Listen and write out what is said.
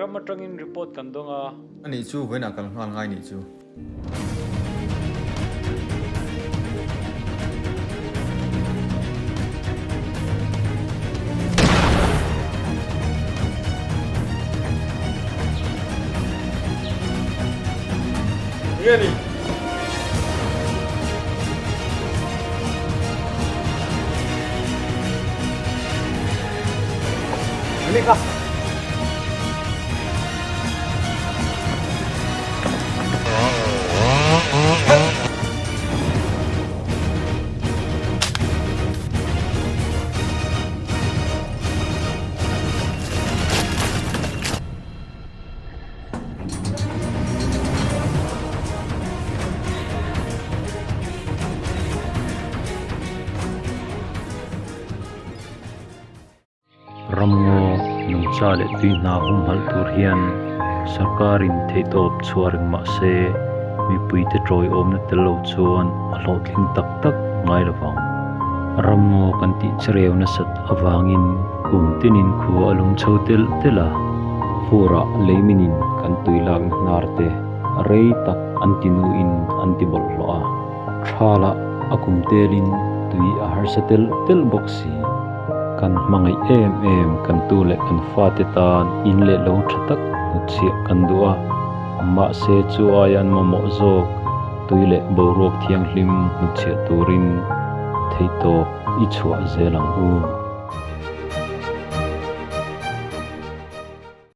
ram atangin report kan dawng a. Anih chu vawiinah kal nghal ngai nih chu. Nge ni? Ani kha. Ramngaw, nungcha leh tui hna humhalh tur hian sorkarin theihtawp chhuah reng mah se mipuite tawiawmna tel lo chuan a hlawhtling tak tak ngai lo vang. Ramngaw kan tih chereu nasat avangin kum tinin khua a lum chho telh telh a. Furah leiminin kan tui lakna hnar te rei tak an ti nuin an ti bawlhhlawh a, thalah a kum telin tui a harsa telh telh bawk si. Kan hmangaih em em kan tu leh kan fate tan in leh lo tha tak hnutchhiah kan duh a, mahse chu aia an mamawh zawk tui leh boruak thianghlim hnutchhiah turin theihtawp i chhuah zel ang u.